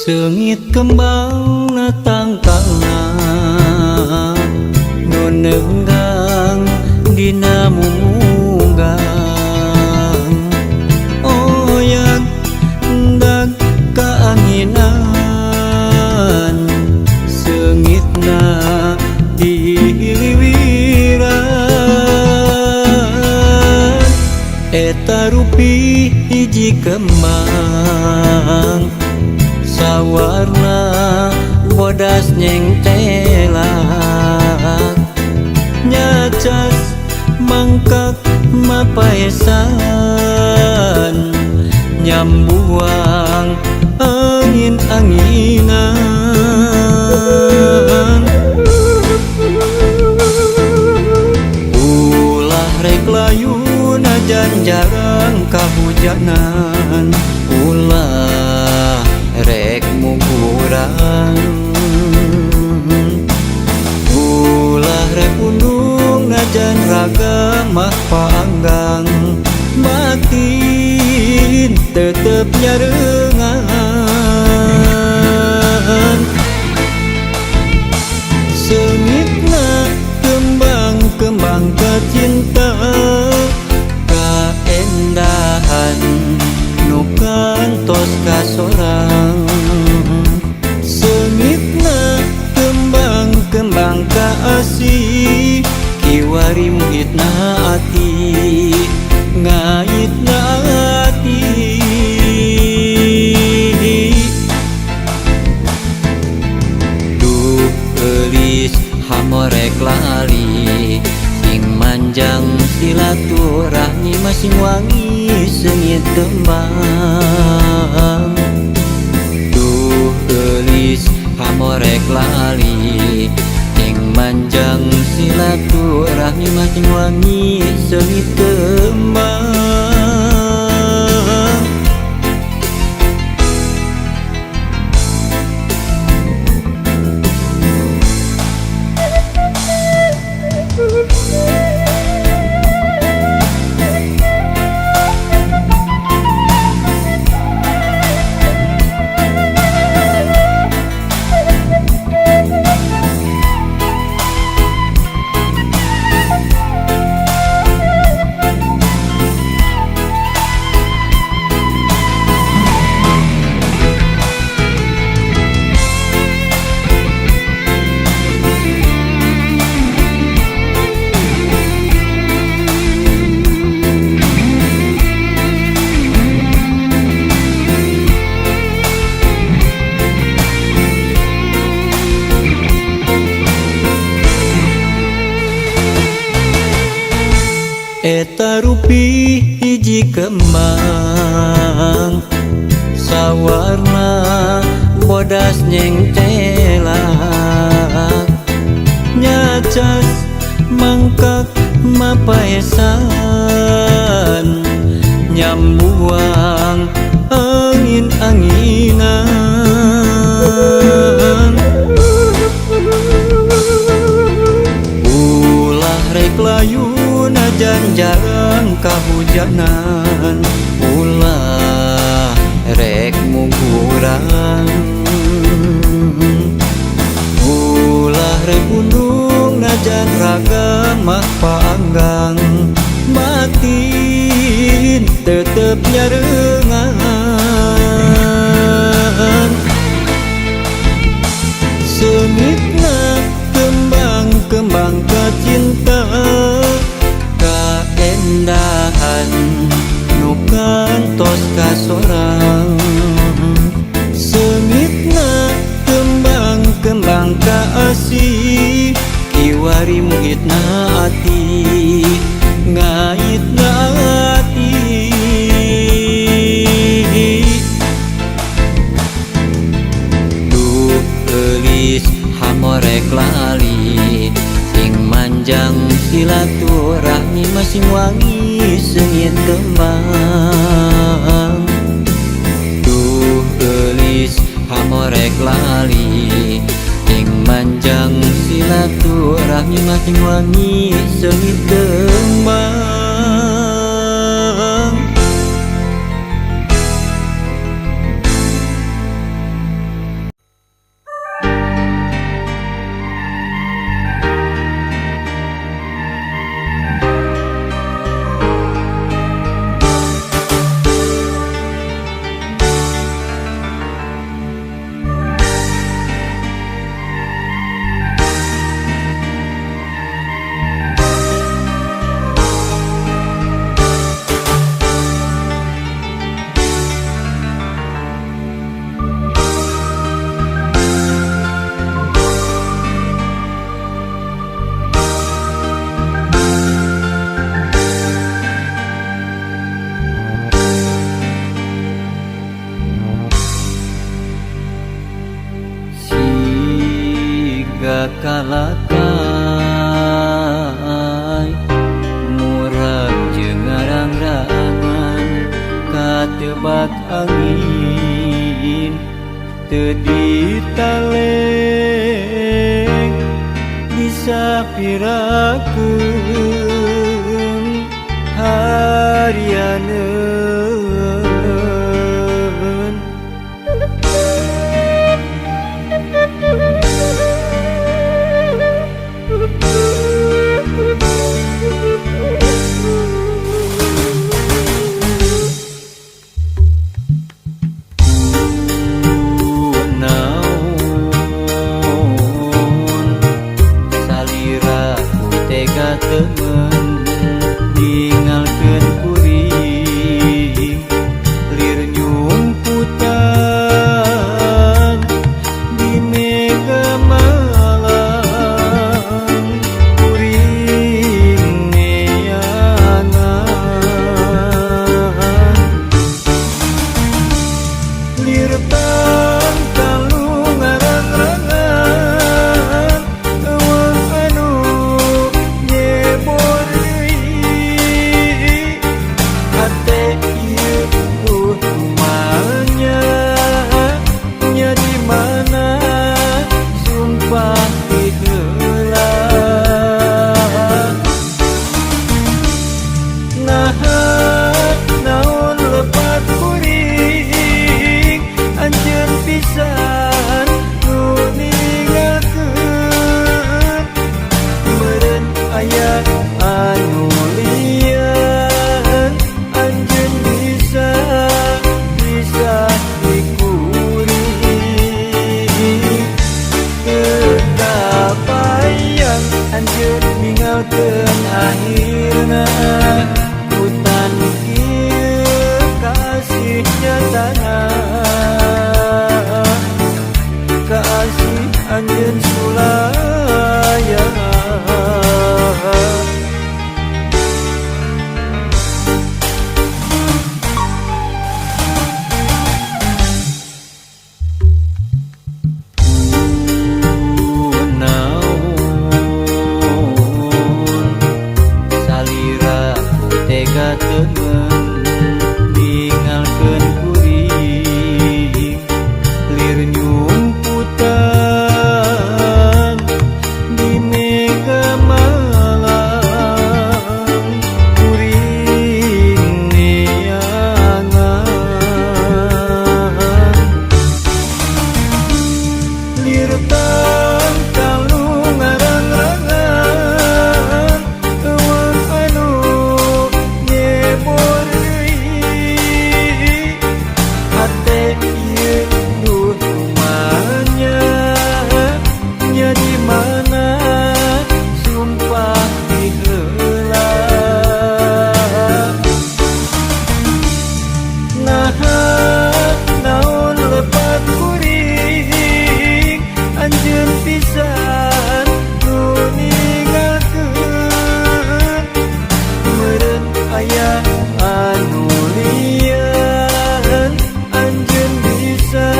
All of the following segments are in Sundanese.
Seungit kembang natangkalna nu neunggang dina mumunggang oyag ndag kaanginan seungitna dihiliwiran eta rupi hiji kembang sawarna bodas nyengtelak nyacas mangkak mapaesan nyambuang angin-anginan ulah rek layu najan jarang kahujanan ulah rek mugurang ulah rek undung najan raga mah paanggang batin tetep nyarengan seungitna kembang-kembang kacinta kaendahan nu kantos kasorang seungitna kembang-kembang kaasih kiwari muhitna ati ngaitna ati duh eulis hamorek lali sing manjang silaturahmi masing wangi seungit kembang duh eulis hamorek lali sing manjang silaturahmi masing wangi seungit kembang. Eta rupi hiji kembang sawarna bodas nyengtelak nyacas mangkak mapaesan nyambuang angin-anginan ulah rek layu najan jarang kahujanan ulah rek mugurang ulah rek undung najan raga mah paanggang batin tetep nyarengan seungitna kembang-kembang kacinta kaendahan nu kantos kasorang seungitna kembang-kembang kaasih kiwari muhitna ati ngaitna ati duh eulis hamorek lali sing manjang silaturahmi masing wangi seungit kembang duh eulis hamorek lali sing manjang silaturahmi Silaturahmi masing wangi seungit kembang. Kalakai murag jeung ngarang-rangan katebak angin teu ditaleng disapirakeun harianeun. Temen ningalkeun kuring lir nyumputan di mega malam kuring neangan lir tangkalu ngarang-rangan eueuh anu nyebor deui hate ieu kutumanya nya di mana sumpah ti heula naha naon lepat kuring anjeun pisan nu ninggalkeun meureun aya anu lian anjeun bisa bisa dikuring teu kabayang anjeun ninggalkeun akhirna hutan kieu kasih nyatana kasih anjeun sulaya. Kunaon salira ku tega temen ninggalkeun kuring lir nyumputan di mega malam kuring neangan lir tangkalu ngarang-rangan eueuh anu nyebor deui hate ieu duh kumanya nya di mana sumpah ti heula naha naon lepat kuring anjeun pisan nu ninggalkeun meureun aya anu lian anjeun bisa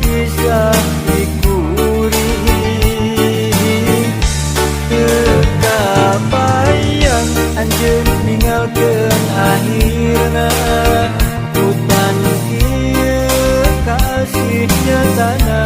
bisa dikuring teu kabayang anjeun ninggalkeun akhirna hutan kieu kasih nyatana.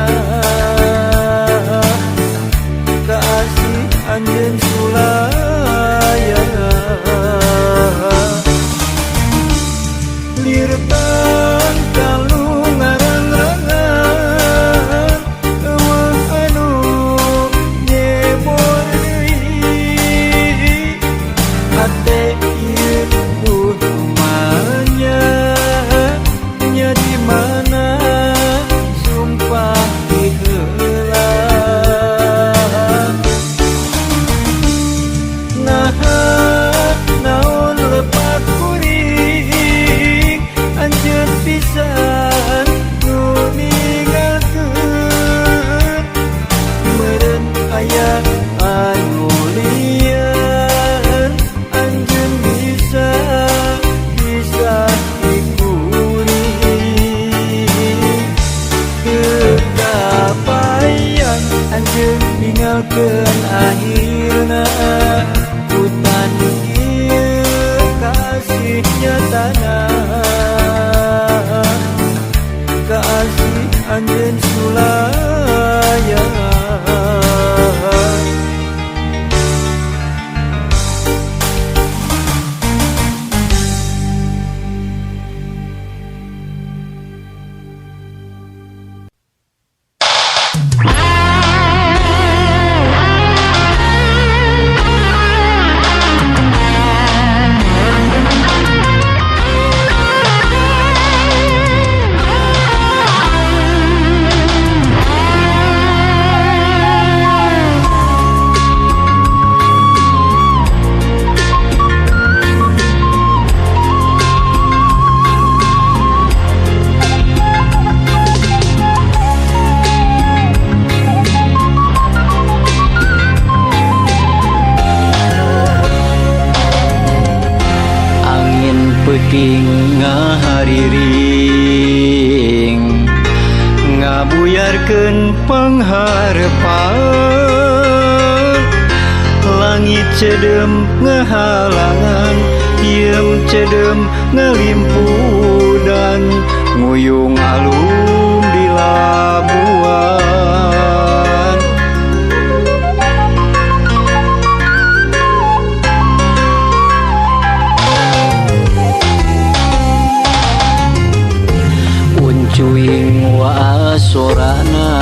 Kaasih anjeun sulaya. Peuting ngahariring ngabuyarkeun pangharepan, langit cedem ngahalangan, hieum cedem ngalimpudan, nguyung alum di Labuan. Uncuing waasorana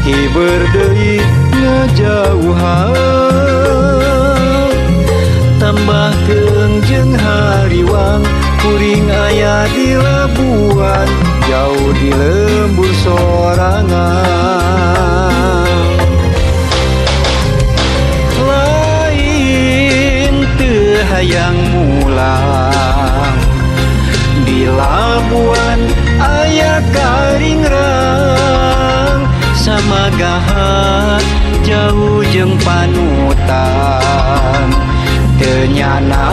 hiber deui ngajauhan, tambah keung jeung hariwang, kuring aya di Labuan, jauh di lembur sorangan. Lain teu hayang mulang di Labuan aya karingrang, samagahan jauh jeung panutan, teu nyana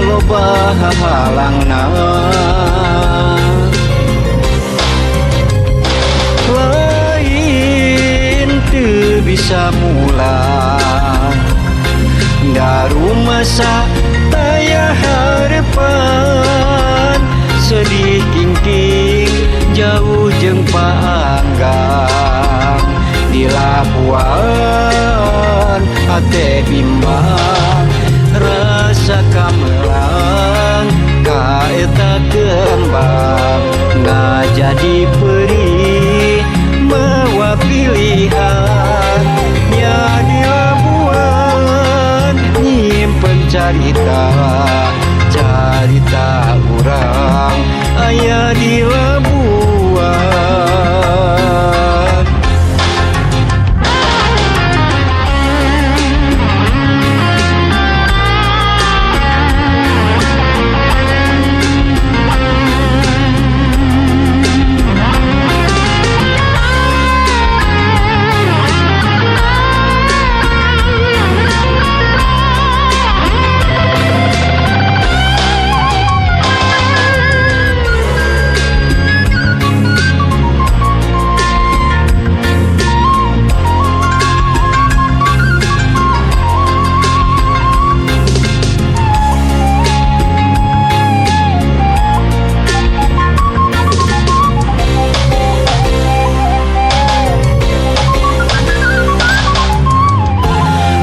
loba hahalangna. Lain teu bisa mulang darumasa taya harepan, sedih kingking jauh jeung paanggang, di Labuan hate bimbang, rasa kamelang ka eta kembang, ngajadi perih mawa pilihan, nya di Labuan nyimpen carita, carita urang aya di Labuan.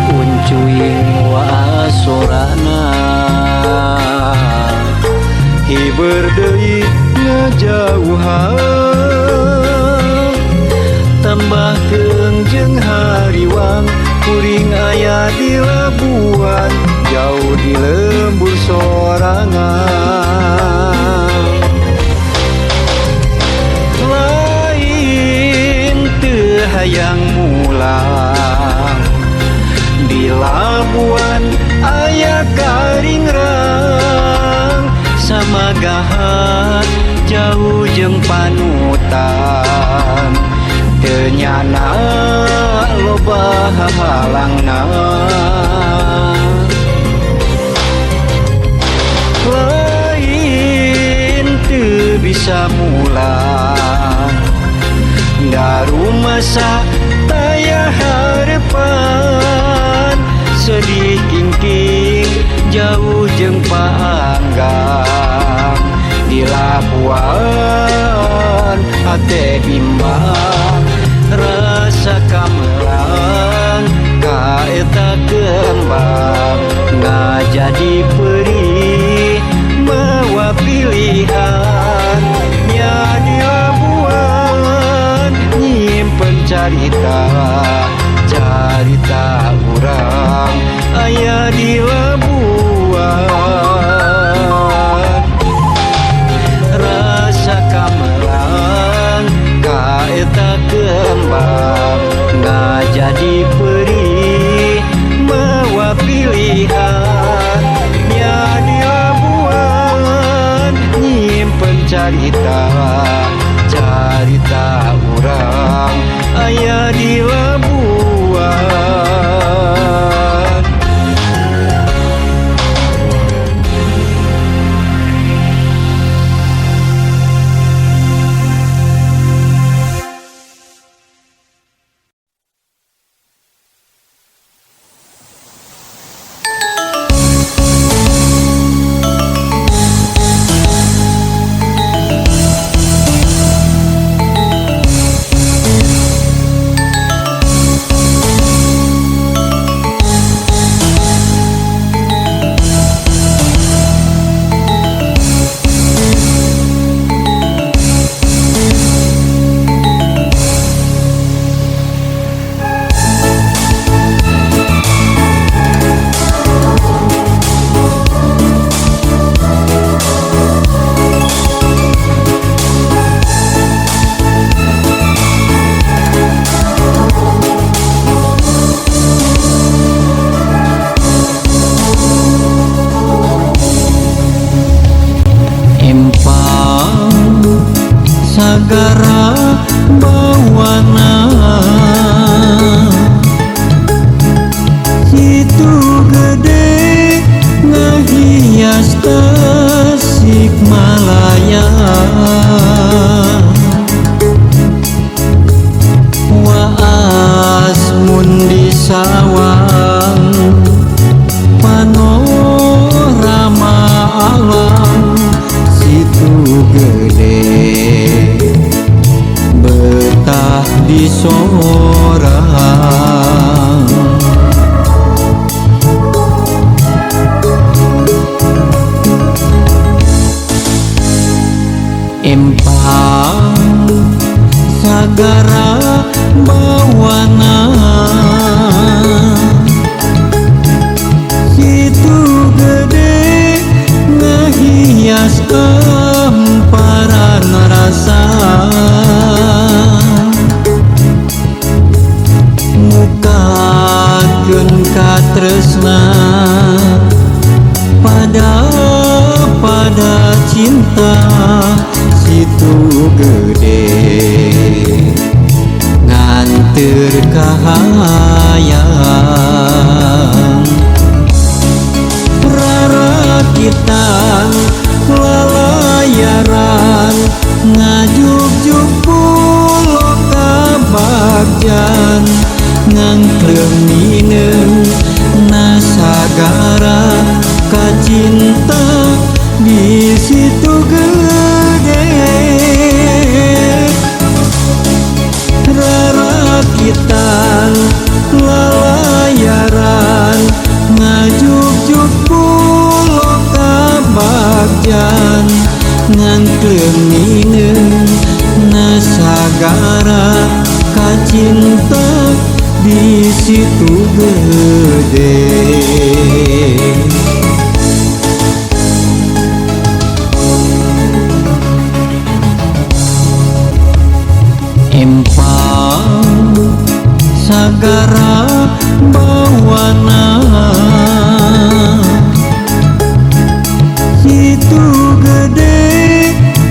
Uncuing waasorana hiber deui ngajauhan, tambah keung jeung hariwang, kuring aya di Labuan, jauh di lembur sorangan. Lain teu hayang mulang di Labuan aya karingrang, samagahan jauh jeung panutan, teu nyana loba hahalangna. Lain teu bisa mulang darumasa taya harepan, sedih kingking jauh jeung paanggang, Di Labuan hate bimbang rasa kamelang ka eta kembang ngajadi perih mawa pilihan nya di Labuan nyimpen carita carita urang aya di Labuan rasa kamelang ka eta kembang ngajadi perih mawa pilihan nya di Labuan nyimpen carita carita urang aya di Labuan. Empang sagara bawana situ gede ngahias Tasikmalaya waas mun di sawang panorama alam situ gede betah di sorang. Empang sagara bawana situ gede ngahias emparan rasa mukakeun katresna pada pada cinta situ gede nganteur kahayang rarakitan lalayaran ngajugjug pulo kabagjan ngangkleung mineung nasagara kacinta di situ gede rarakitan lalayaran ngajugjug pulo kabagjan ngangkleung mineung nasagara kacinta di situ gede. Empang sagara bawana situ gede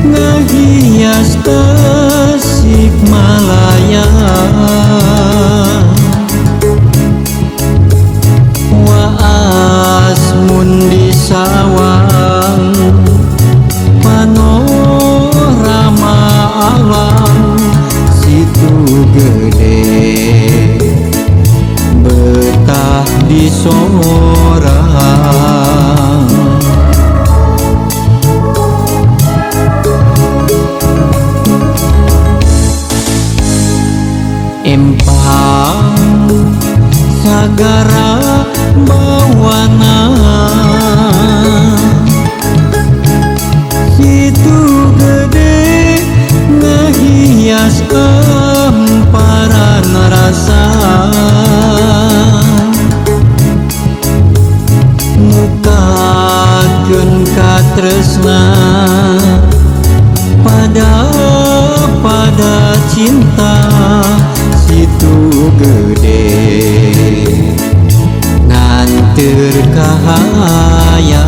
ngahias Tasikmalaya waas mun di sawang panorama alam situ gede. Sagara bawana Situ Gede ngahias emparan rasa Mukakeun katresna pada pada cinta Situ Gede nganteur kahayang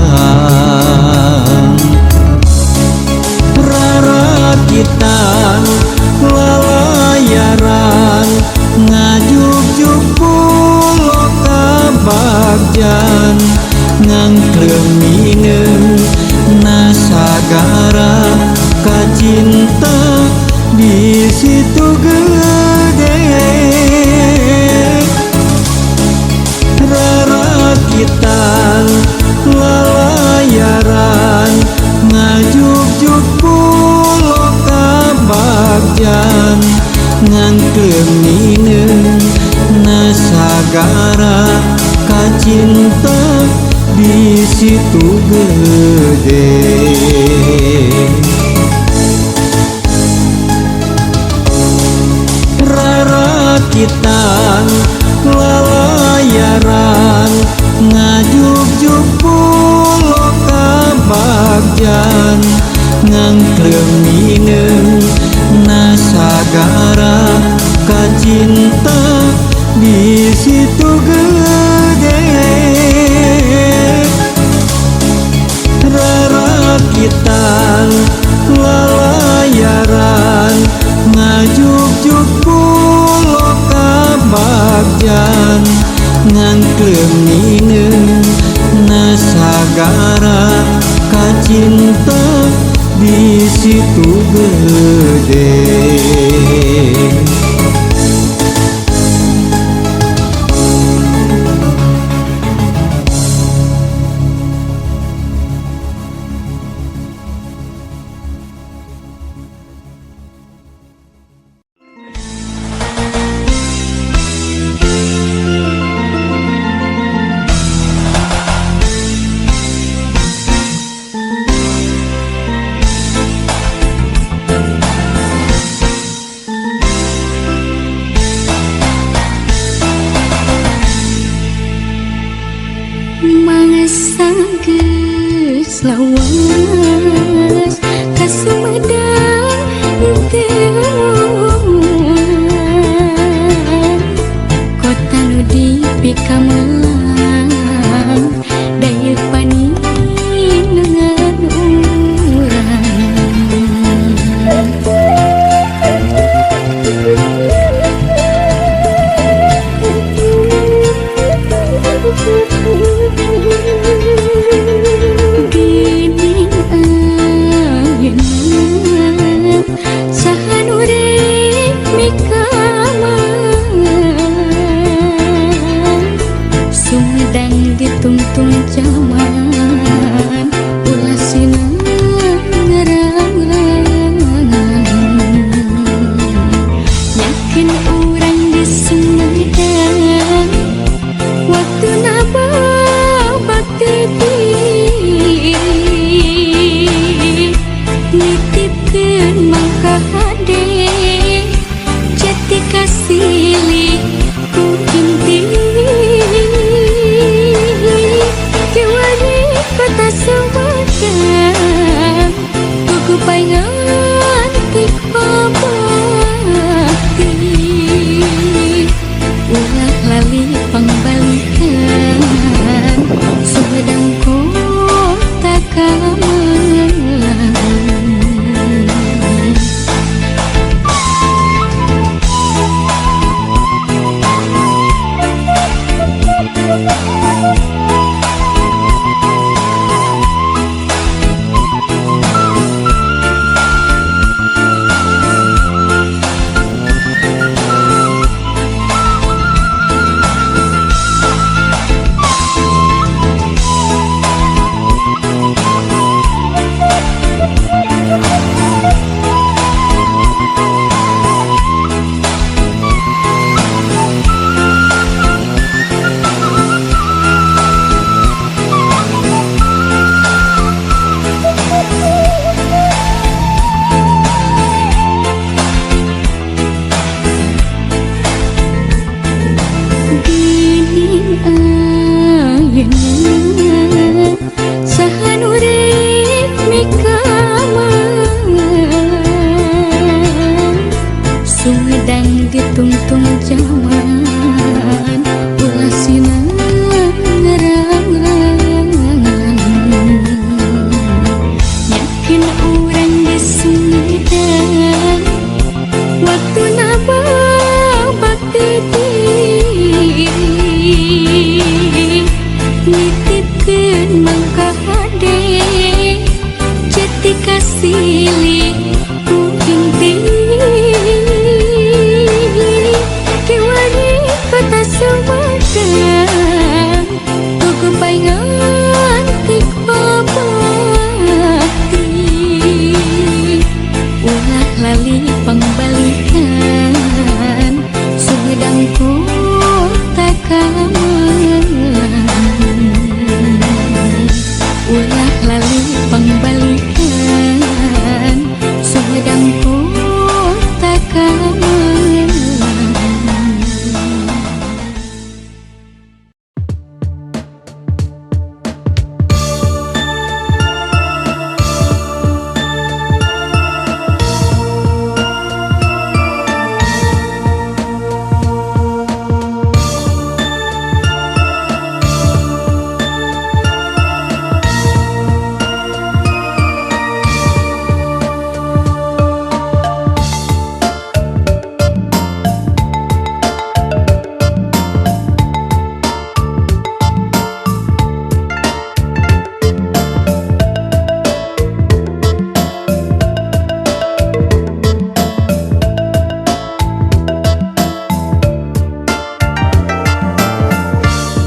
Rarakitan lalayaran ngajuk-juk pulo kabagjan ngangklem mineung na sagara kacinta di Situ Gede Rarakitan lalayaran ngajuk-juk pulo kabagjan ngangklem mineung na sagara kacinta di Situ Gede Rarakitan lalayaran ngajuk-juk pulo kabagjan ngangklem mineung na sagara kacinta di Situ Gede Rarakitan lalayaran ngajuk-juk pulo kabagjan ngangklem mineung na sagara kacinta di Situ Gede. Geus lawas ka Sumedang teu kota nu dipikamelang dayeuh paninengan urang. Geuning ayeuna saha nu rek mikameun Sumedang ditungtung jaman ulah sinarang yakin urang di Sumedang waktu bakti diri nitipkeun mangka hade jati kasilih ku inti kiwari kota Sumedang kuku paingan ti bakti ulah lali pangbalikan Sumedang kota kamelang.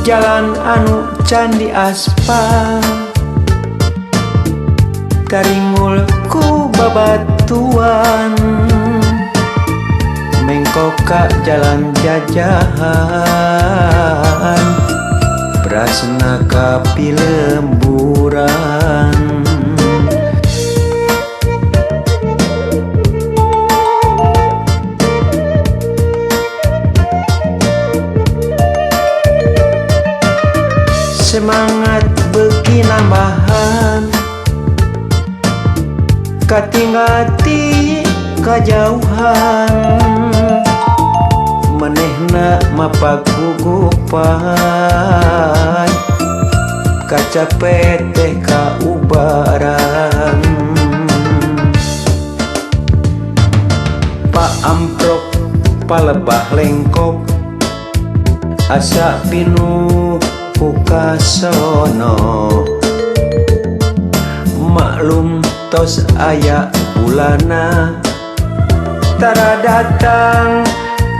Jalan anu can diaspal taringul ku babatuan mengkok ka jalan jajahan brasna ka pilemburan. Semangat beuki nambahan katinggal ti kajauhan manehna mapak gugupan kacape teh kaubaran. Pak amprok palebah lengkop asa pinuh ku kasono maklum tos aya bulana tara datang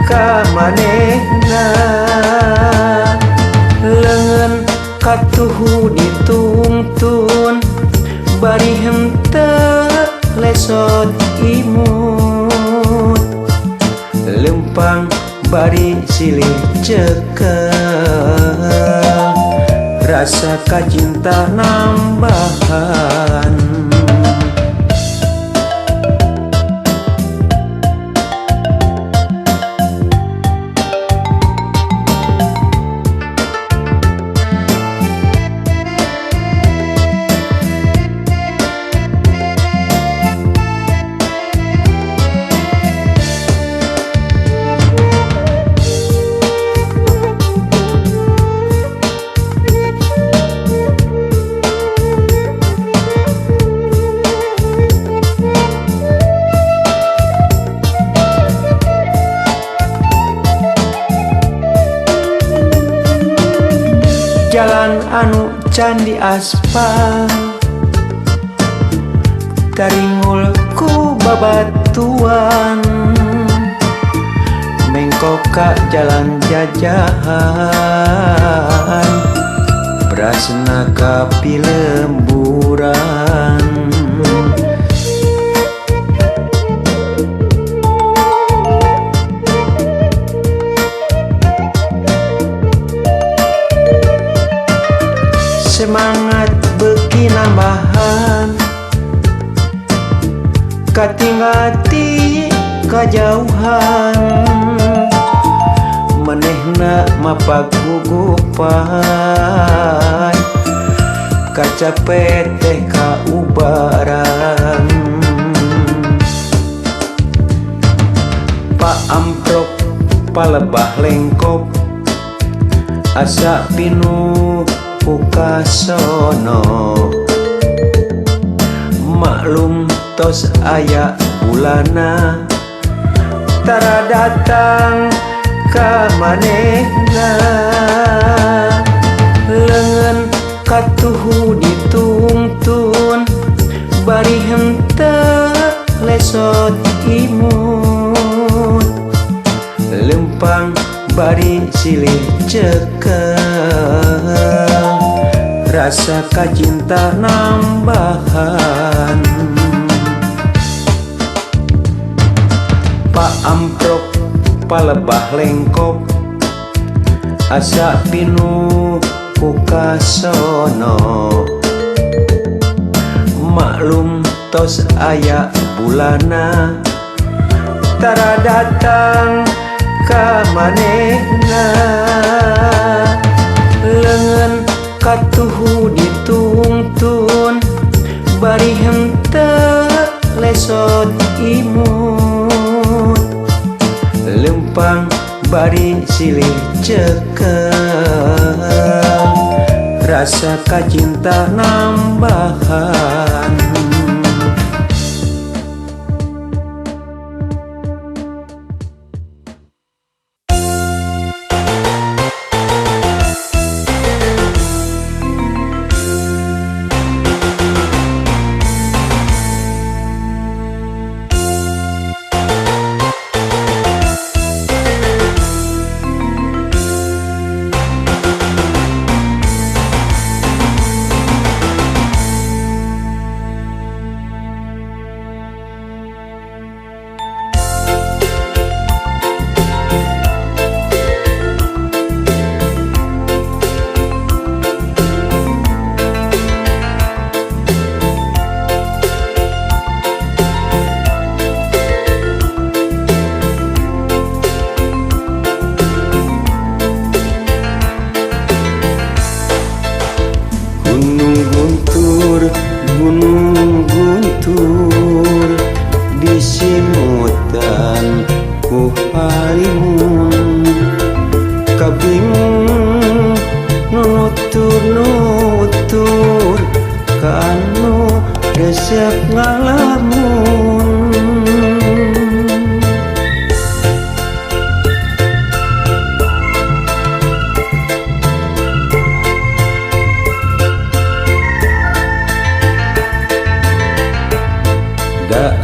ka manehna leungeun katuhu ditungtun bari henteu lesot imut lempang bari silih cekel rasa kacinta nambahan. Jalan anu can diaspal taringul ku babatuan mengkok ka jalan jajahan brasna ka pilemburan. Semangat beuki nambahan katinggal ti kajauhan manehna mapak gugupan kacape teh kaubaran. Pak amprok palebah lengkop asa pinuh ku kasono maklum tos aya bulana tara datang ka manehna leungeun katuhu ditungtun bari henteu lesot imut lempang bari silih cekel rasa kacinta nambahan. Pak amprok palebah lengkop asa pinuh ku kasono maklum tos aya bulana tara datang ka manehna leungeun katuhu ditungtun bari henteu lesot imut lempang bari silih cekel rasa kacinta nambahan.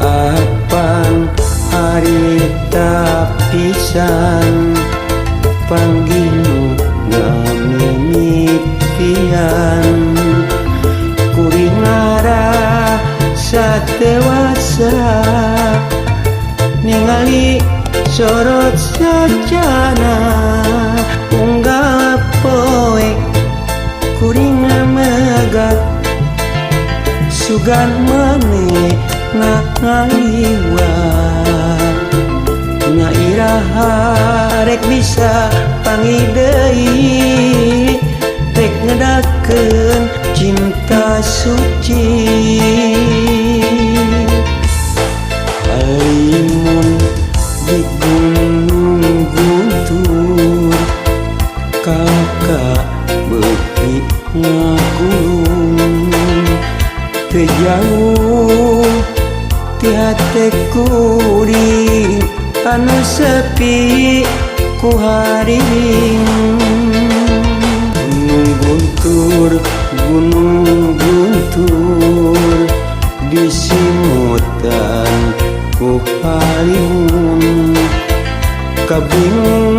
Apan harita pisan panggih nu ngamimitian. Kuring ngarasa tewasa ningali sorot sacana. Unggal poe kuring ngamegat, sugan maneh ngaliwat. Nya iraha rek bisa panggih deui, rek ngedakeun cinta suci? Halimun di Gunung Guntur kalka beuki ngakulung. Teu jauh ti hate kuring anu sepi ku hariwing. Gunung Guntur, Gunung Guntur, disimutan ku halimun. Kabingung.